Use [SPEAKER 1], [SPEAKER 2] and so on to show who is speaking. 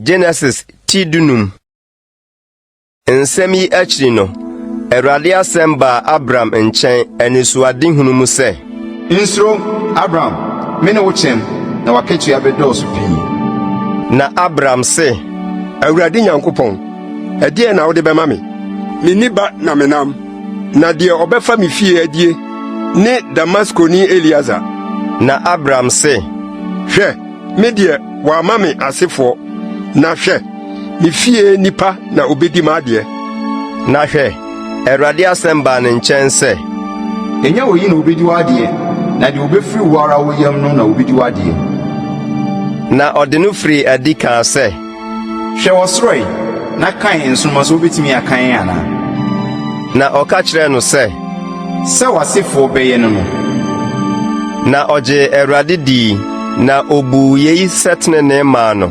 [SPEAKER 1] Genesis ti dunum. Nsɛm yi akyiri no, Awurade asɛm baa Abram nkyɛn anisoadehunu mu sɛ.
[SPEAKER 2] Nsuro, Abram, mene wo kyɛm, na w'akatua bɛdɔɔso pii.
[SPEAKER 1] Na Abram se,
[SPEAKER 3] Awurade Nyankopɔn, ɛdeɛn na wode bɛma me? Menni ba na menam, na deɛ ɔbɛfa me fie adie ne Damaskoni Elieser.
[SPEAKER 1] Na Abram se,
[SPEAKER 3] Hwɛ, me deɛ, wɔama me asefoɔ, na hwɛ, me fie nipa na obedi m'adeɛ.
[SPEAKER 1] Na hwɛ, Awurade asɛm baa ne nkyɛn sɛ,
[SPEAKER 2] Ɛnyɛ oyi na obedi w'adeɛ, na deɛ obefiri wo ara wo yam no na obedi w'adeɛ.
[SPEAKER 1] Na ɔde no firii adi kaa sɛ,
[SPEAKER 2] Hwɛ ɔsoro ɛ, na kan nsoromma sɛ wobɛtumi akan anaa?
[SPEAKER 1] Na ɔka kyerɛɛ no sɛ,
[SPEAKER 2] Sɛ w'asefoɔ bɛyɛ no no.
[SPEAKER 1] Na ɔgyee Awurade dii, na obuu yei sɛ tenenee maa no.